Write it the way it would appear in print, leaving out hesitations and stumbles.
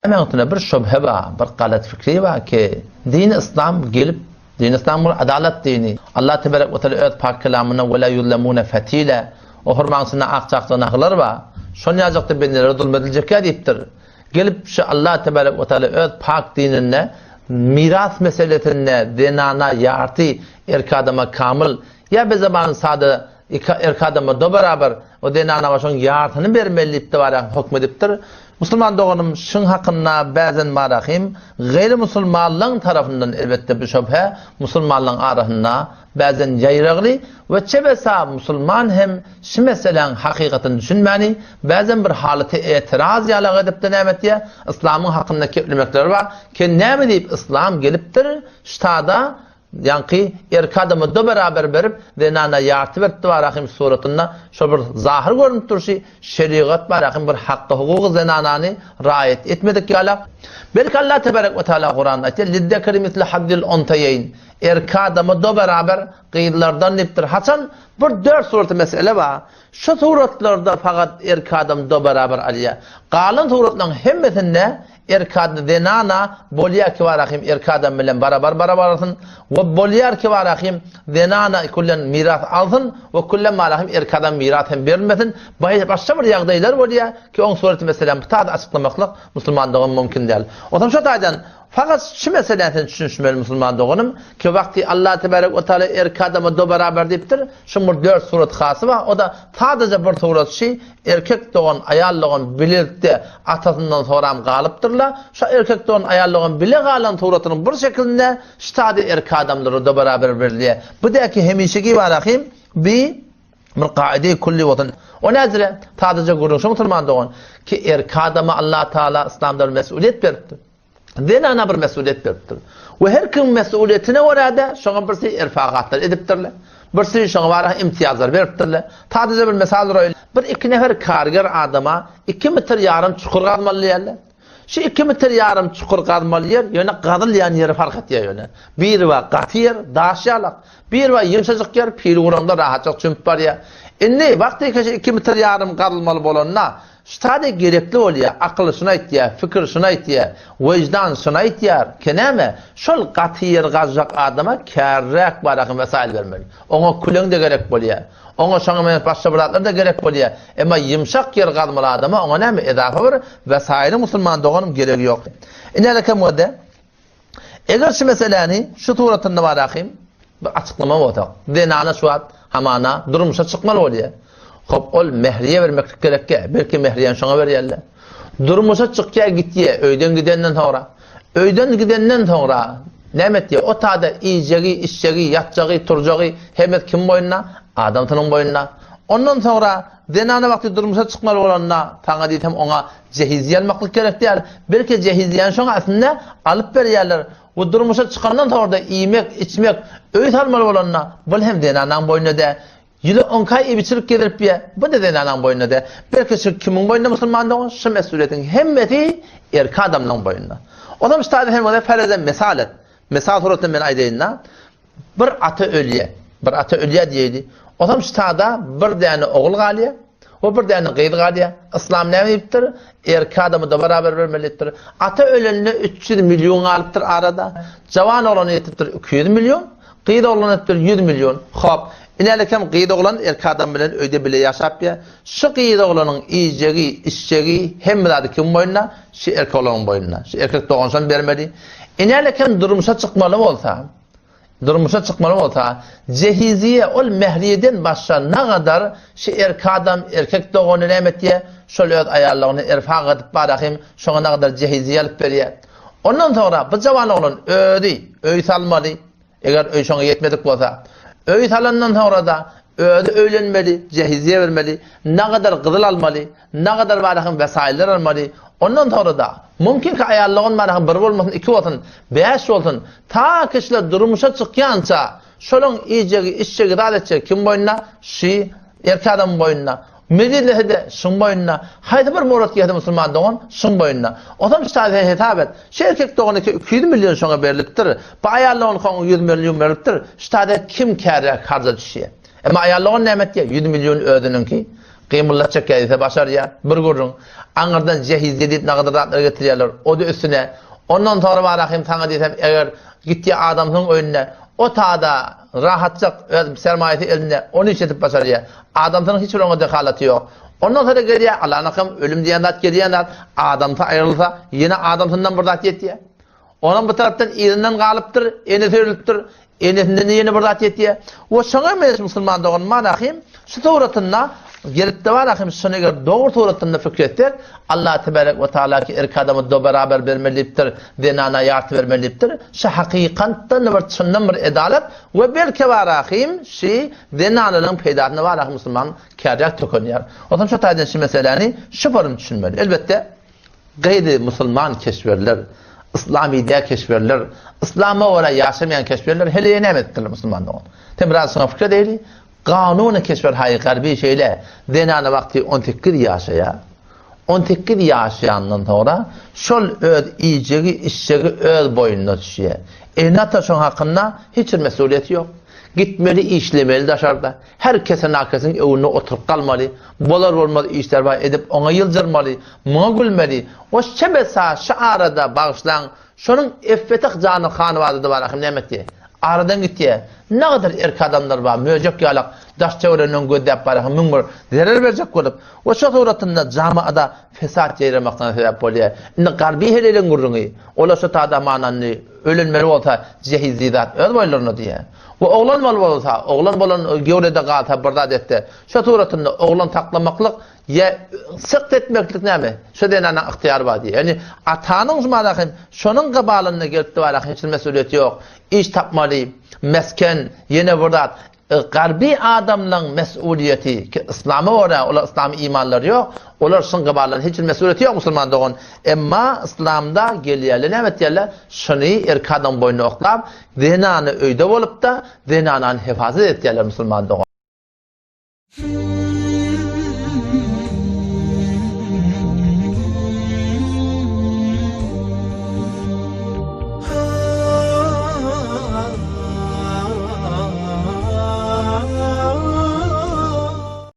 Hemen bir şübhe bar, bir galat fikri bar ki, dini yslam gelip, dini yslam bir adalat dini. Allah tebarek we teala öz pak kelamynda we la yuzlamuna fatila, o hurmaň içinde ak çakda nahylar bar, şon ýajakda bendelere zulm ediljekkä diýipdir. Gelip şu Allah tebarek we teala öz pak dininde miras meselesinde zenana ýarty, erkek adama kamyl, ýa be zabany sada Iki erkek adama do barabar, o zenana şoň ýarsyny bermeli diýip-de barahym hökm edipdir. Musulman doganym şuň hakynda bäzen barahym gaýry musulmanlaň tarapyndan elbetde bu şöbhe musulmanlaň arasynda bäzen ýaýragly we çebesa musulman hem şu meseläň hakykatyny düşünmäni bäzen bir halaty etiraz ýalak edipde näme etýä yslamyň hakynda keplemekleri bar ke näme diýip yslam gelipdir ştada Ýaňky erki adama do beraber berip, zenana ýarty beripdi barahym suratynda şol bir zahyr görünip durşy, şerigat barahym bir hakky-hukugy zenanany raýat etmedik ýalak. Belki Allah tebarek we taala Kuranda aýtýar, Lizzekeri misli hazzil unsaýeýn, erki adama do beraber gyzlardan diýipdir. Haçan bir dört suraty mesele bar. Şu suratlarda fakat erki adam do beraber alýar. Galan suratlaryň hemmesinde Erkek adam zenana bolýar ki barahym erkek adam bilen barabar barabar alsyn we bolýar ki barahym zenana küllen miras alsyn we küllen barahym erkek adam miras hem berilmesin başga bir ýagdaýlar bolýar ki oň sureti meselem bu taýda açyklamaklyk musulman dogan mümkin däl. Onsoň şo taýdan fakat şu meseläni sen düşünişmeli musulman doganym ki wagty Allah tebarek we taala erkek adama do barabar diýipdir şuň bir dört surat hasy bar o-da sadaja bir surat şi Erkek dogan, aýal dogan bilelikde atasyndan soram galypdyrlar. Şo erkek dogan, aýal dogan bile galan suratynyň bir şekilinde ştady erkek adamlara-da barabar berilýär. Bu däki hemişeki barahym bi bir kaide-i külli bolsun. O näzire? Sadaja gürrüň şo musulman dogan, ki erkek adama Allah Taala yslamda bir mesulyýet beripdir. Zenana bir mesulyýet beripdir. We her kimiň mesulyýetine görä-de şoňa birsi erfagatlar edipdirler. Birsi şoňa bara imtiýazlar beripdirler. Sadaja bir mysal uraýyn. Bir iki nefer karger adama iki metr ýarym çukur gazmaly diýerler. Şu iki metr ýarym çukur gazmaly ýer ýöne gazylýan ýeri fark etýär ýöne. Biri bar gaty ýer, daş ýalak. Biri bar ýumşajyk ýer, pil uranda rahatjak çümüp barýar. Indi wagty şu iki metr ýarym gazylmaly bolanda Ştade gerekli bolýar, akyl şuny aýtýar, fikir şuny aýtýar, wyždan şuny aýtýar, ki näme, şol gaty ýer gazjak adama kärräk barakyn wesail bermeli. Oňa küleň-de gerek bolýar. Oňa şoňa meňzeş başga bir zatlar-da gerek bolýar. Emma ýumşak ýer gazmaly adama oňa näme, edafa bir wesailiň musulman doganym geregi ýok. Ine-älekam görde. Eger şu meseläni şu suratynda bar ahym, bir açyklama bolsa, zenana şu wagt hamana durmuşa çykmaly bolýar. Hop, ol mehriýe bermeklik gerekkä, belki mehriýäni şoňa berýärler. Durmuşa çykýar gitýär, öýden gidenden soňra. Öýden gidenden soňra näme etýär? O tada iýjegi, içjegi, ýatjagy, turjagy hemmesi kimiň boýnuna? Adamsynyň boýnuna. Ondan soňra zenana wagty durmuşa çykmaly bolanda, saňa diýsem oňa Jehizýe almaklyk gerek däl. Belki jehizýäni şoň aslynda alyp berýärler we durmuşa çykandan soňra-da iýmek, içmek, öý salmaly bolanda, bul hem zenanaň boýnuna dä. Ýyly onka iýip-içirip gezdirip ýa, bu-da zenanaň boýnuna dä. Belki şu kimiň boýnunda musulman dogan, şu mesulyýetiň hemmesi erkek adamlaň boýnunda. Onam şu taýda sen bolsa ferezem mysal et. Mysal suratynda men aýdaýyn-da. Bir ata ölýär. Bir ata ölýär diýeýli. Onsoň ştada bir däne ogul galýar we bir däne gyz galýar. Yslam näme diýipdir? Erkek adamy-da barabar bermeli diýipdir. Ata ölende 300 million galypdyr arada. Jawan oglana ýetipdir 200 million. Gyz oglana ýetipdir 100 million. Hop, inälikem gyz oglan erkek adam bilen öýde bile ýaşap ýa. Şu gyz oglanyň iýjegi, içjegi, hemme zady kimiň boýnuna? Şu erkek oglanyň boýnuna. Şu erkek dogan şony bermeli. Inälikem durmuşa çykmaly bolsa, Durmuşa çykmaly bolsa, jehiziýe ol mähriýeden başga nagadar şi erki adam, erkek dogany näme etýä, şol öz aýallygyny erfak edip barahym şoňa nagadar jehiziýe alyp berýä. Ondan soňra bu jawan oglan özi öý salmaly, eger öý şoňa ýetmedik bolsa. Öý salandan soňra-da özi öýlenmeli, jehiziýe bermeli, nagadar gyzyl almaly, Nagadar barahyn wesaýylar almaly. Ondan soňra-da, mümkin ki aýallygyň barahyn bir bolmasyn, iki bolsun, bäş bolsun, ta kişiler durmuşa çykýança, şolaň iýjegi, içjegi, zat etjegi kim boýnuna? Şi erkek adamyň boýnuna. Mejlisde-de şuň boýnuna. Haýsy bir murat gelse musulman dogan, şuň boýnuna. Onsoň şu taýda sen hesap et. Şu erkek doganyňky 200 million şoňa berlipdir. Bu aýal doganyňky oňa 100 million berlipdir. Şu taýda kim kärräk karza düşýär? Emma aýal dogan näme etýär? 100 million özüniňki. Gymyldatjak ýa diýse başarýar. Bir gürrüň. Aňyrdan jehiz jedid nagadyr zatlar getirýärler. O-da üstüne. Ondan soňra barahym saňa diýsem eger gitýär adamsynyň öýünde o tada rahatjak öz sermaýasy elinde ony işledip başarýar. Adamsynyň hiç bir oňa dehalaty ýok. Ondan soňra gelýär Allanakam ölüm diýen zat gelýän zat adamsy aýrylsa ýene adamsyndan bir zat ýetýär. Onam bu tarapdan yzyndan galypdyr, enesi ölüpdir, enesinden-de ýene bir zat ýetýär. We şoňa meňzeş musulman dogan Malahym şu suratynda gelipdi Malahym şuny eger dogry suratynda pikir etsek, Allah tebarek we taala ki erkek adama do beraber bermeli diýipdir, zenana ýarty bermeli diýipdir. Şu hakykatdan bir çyndan bir edalat we belki Malahym şi zenanalaryň peýdasyna Malahym musulman kärjak tökenýär. Onsoň şu taýdan şu meseläni şu form düşünmeli. Elbetde Gaýry musulman keşwerler, yslamy däl keşwerler, yslama görä ýaşamaýan keşwerler heleýe näme edipdirler musulman dogan? Sen biraz şoňa pikir edeýli. Kanuny keşwer haýy garby şeýle, zenana wagty 18 ýaşaýar. 18 ýaşaýandan soňra şol öz iýjegi, içjegi öz boýnuna düşýär. Ene-ata şoň hakynda hiç bir mesulyýeti ýok. Gitmeli, işlemeli daşarda. Her kese-nakesiň öwünde oturyp galmaly, bolar-bolmaz işler bar edip oňa ýyljyrmaly, muňa gülmeli. O şebesa şu arada bagyşlaň, şonuň Effetah jany hanybadada bar ahym näme etdi? Aradan gitýä. Nagadar erk adamlar bar, möjek ýalak daş-töwereginden gözläp bar ahym 1001 zerer berjek bolup. We şo suratynda jamaada fesat ýaýramaklygyna sebäp bolýar. Indi garby heleýleň gürrüňi, olar şo tada mananyny ölenmeli bolsa jehizli zat öz boýlaryna diýýär. We oglan bol bolsa, oglan bolan göwrede galsa bir zat etse, şo suratynda oglan saklamaklyk ýa sykt etmeklik näme? Şo zenanyň ygtyýary bar diýýär. Ýagny atanyň şu mana hem şonuň gybalynda gelipdi bar hiç bir mesulyýeti ýok. Iş tapmaly, mesken, ýene bir zat. Garby adamlaň mesulyýeti ki yslama görä olar yslamy imanlary ýok, olar şuň gybalynda hiç bir mesulyýeti ýok musulman dogan. Emma yslamda gelýärler näme etýärler? Şuny erkek adamyň boýnuna oklap, Zenany öýde bolupda, zenanany hefazat etýärler musulman dogan.